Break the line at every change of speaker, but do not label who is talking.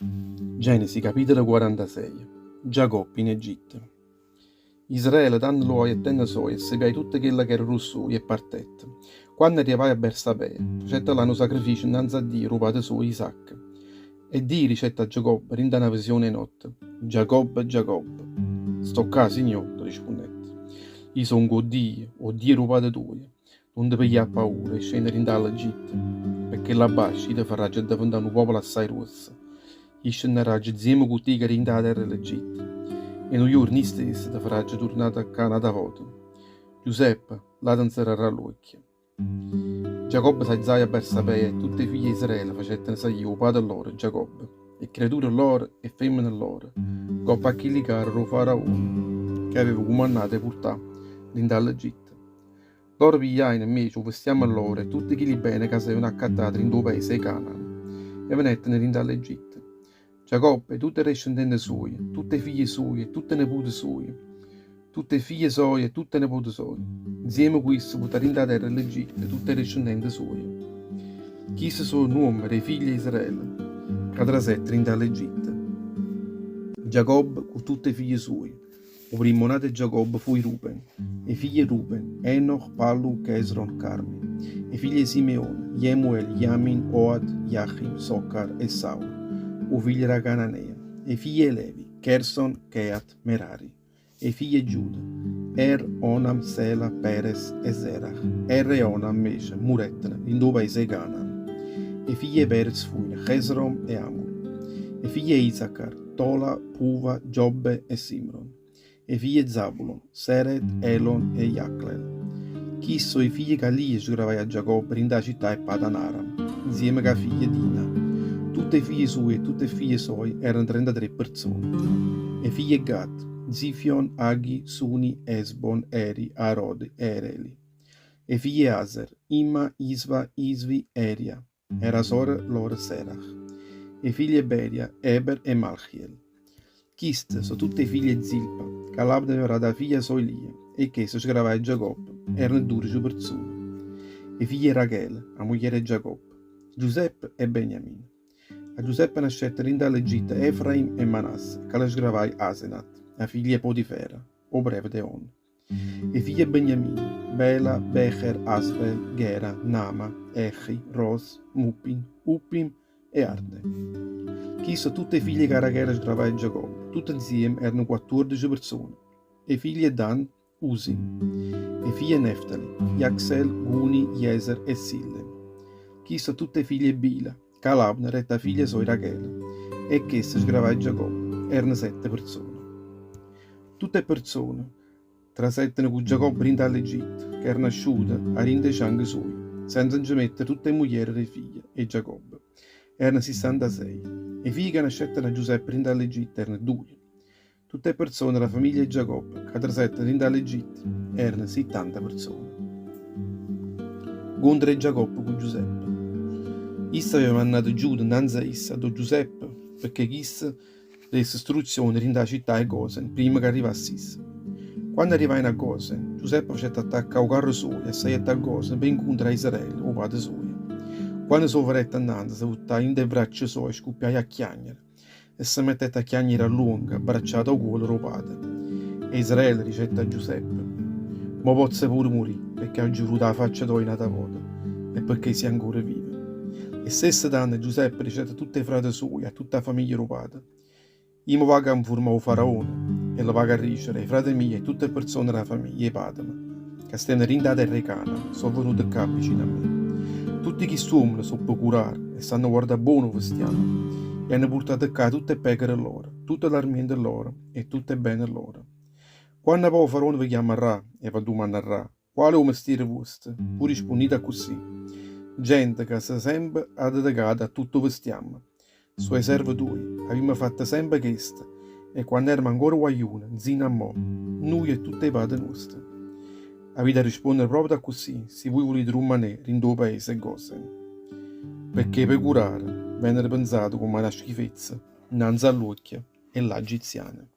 Genesi capitolo 46 Giacobbe in Egitto Israele tanno luaje 'e tenne soje e se piaje tutto chello ch'era d' 'o sujo e partette. Quanno arrivaje a Bersabea, facette là nu sacrificio nnanze a Dio d' 'o pate sujo Isacco. E Dio dicette a Giacobbe dint' 'a na visione 'e notte, Giacobbe, Giacobbe. Sto ccà, Signò, rispunnette. I' songo 'o Dio, 'o Dio d' 'o pate tujo. Nun te piglià paura 'e scennere dint' 'a ll'Egitto, pecché là abbascio io te farraggio addeventà nu popolo assaje gruosso. Io scennarraggio nzieme cu tico dint' 'a terra 'e ll'Egitto, e nu juorno io stesso te farraggio turnà ccà n'ata vota. Giuseppe là te nzerrarrà ll'uocchie. Giacobbe s'aizaje a Bersabea e tutt' 'e figlie 'e Israele facettero saglì 'o pate lloro, Giacobbe, 'e ccriature lloro e 'e femmene lloro, ncopp' a chilli carre d' 'o Faraone che aveva cumannato 'e purtà dint' 'a ll'Egitto. Loro pigliajeno invece 'o vestiame lloro e tutte chilli bene ca s'evano accattato dint' 'o paese 'e Canaan e venetteno dint' 'a ll'Egitto. Giacobbe e tutte 'e descendente suoje, tutte 'e figlie suoje e tutte 'e nepute suoje, tutte 'e figlie soje e tutte 'e nepute soje, nzieme cu isso purtà dint' 'a terra 'e ll'Egitto tutte 'e descendente suoje. Chiste so' 'e nuomme d' 'e figlie 'e Israele ca trasettero dint' 'a ll'Egitto. Giacobbe cu tutte 'e figlie suoje. O primmo nato 'e Giacobbe fuje Ruben. 'E figlie 'e Ruben, Enoch, Pallu, Chesron, Carmi. 'E figlie 'e Simeone, Jemuel, Jamin, Oad, Jachin, Socar e Saul, 'o figlio d' 'a Cananea. 'E figlie 'e Levi, Cherson, Cheat, Merari. 'E figlie 'e Giuda, Er, Onam, Sela, Peres e Zerach. Er e Onam, 'mmece, muretteno dint' 'o paese 'e Canaan. 'E figlie 'e Perez fujeno Chesrom e Amul. 'E figlie 'e Isacar, Tola, Puva, Giobbe e Simron. 'E figlie 'e Zabulon, Sered, Elon e Jaclel. Chiste so' 'e figlie ca Lia sgravaje a Giacobbe dint' 'a città 'e Padan-Aram, nzieme cu 'a figlia Dina. Tutte 'e figlie suje e tutte 'e ffiglie soje erano trentatré perzone. 'E figlie 'e Gad, Zifion, Aghi, Suni, Esbon, Eri, Arodi e Ereli. 'E figlie 'e Aser, Imma, Isva, Isvi, Eria. E d' 'a sora loro Serach. 'E figlie 'e Beria, Eber e Malchiel. Chiste so' tutte 'e figlie 'e Zilpa, ca Laban aveva dato 'a figlia soja Lia, e chesta scravaje a Giacobbe, erano dudece perzune. 'E figlie 'e Rachele, 'a mugliera 'e Giacobbe, Giuseppe e Beniamino. A Giuseppe nascettero dint' 'a ll'Egitto Efraim e Manasse, ca le scravaje Asenat, 'a figlia 'e Potifera, 'o prevete 'e On. 'E figlie 'e Beniamino, Bela, Becher, Asbel, Ghera, Nama, Echi, Ros, Muppin, Uppim e Arde. Chiste so' tutte 'e figlie ca Rachele sgravaje a Giacobbe, tutte nzieme erano quattuordece perzone. 'E figlie 'e Dan, Usim. 'E figlie 'e Neftali, Jaxel, Guni, Jeser e Sillem. Chiste so' tutte 'e figlie 'e Bila, ca Laban dette 'a figlia soja Rachele, e chesta sgravaje a Giacobbe, erano sette perzone. Tutte 'e perzone trasetteno cu Giacobbe dint' 'a ll'Egitto, ca erano asciute 'a dint' 'e cianche soje, senza nce mettere tutte 'e mugliere d' 'e figlie 'e Giacobbe. Erano sissantasei. 'E figlie ca nascettero a Giuseppe dint' 'a ll'Egitto erano duje. Tutte 'e perzone d' 'a famiglia 'e Giacobbe ca trasettero dint' 'a ll'Egitto erano sittanta perzone. Ncontro 'e Giacobbe cu Giuseppe. Isso aveva mannato Giuda nnanze a isso addò Giuseppe, pecché chisto desse istruzione dint' 'a città 'e Gosen primma ca arrivasse isso. Quanno arrivajeno a Gosen, Giuseppe facette attaccà 'o carro sujo e sagliette a Gosen pe incontrà a Israele, 'o pate sujo. Quanno s' 'o vedette annanze, se vuttaje dint' 'e vraccia soje e scuppiaje a chiagnere. E se mettette a chiagnere a luongo, abbracciato 'o cuollo d' 'o pate. E Israele dicette a Giuseppe, Mo pozzo pure murì, pecché aggio veduto 'a faccia toja n'ata vota, e pecché si' ancora vivo. E stesso tanno Giuseppe dicette a tutt' 'e frate suoje e a tutt' 'a famiglia d' 'o pate, Io me vaco a nfurmà 'o Faraone, e le vaco a dicere, 'E frate mieje e tutt' 'e perzone d' 'a famiglia 'e pàtemo, ca stevano dint' 'a terra 'e Canaan, so' venute ccà vicino a me. Tutte chist'uommene so' pecurare e sanno guardà buono 'o vestiame, e hanno purtato ccà tutt' 'e pecore lloro, tutte l'armiente lloro e tutt' 'e bene lloro. Quanno po' 'o Faraone ve chiammarrà e v'addumannarrà, Qual è 'o mestiere vuosto? Vui rispunnite accussì, Gente ca s'è sempe addedecata a tutto 'o vestiamme. So' 'e serve tuoje, avimmo fatto sempe chesto, 'e quanno eramo ancora guagliune, nzino a mo, nuje e tutt' 'e pate nuoste. Avite 'a risponnere proprio accussì si vui vulite rummanè dint' 'o paese 'e Gosen. Pecché 'e pecurare vennero penzate comm' 'a na schifezza 'nnanze a ll'uocchie 'e ll'agiziane.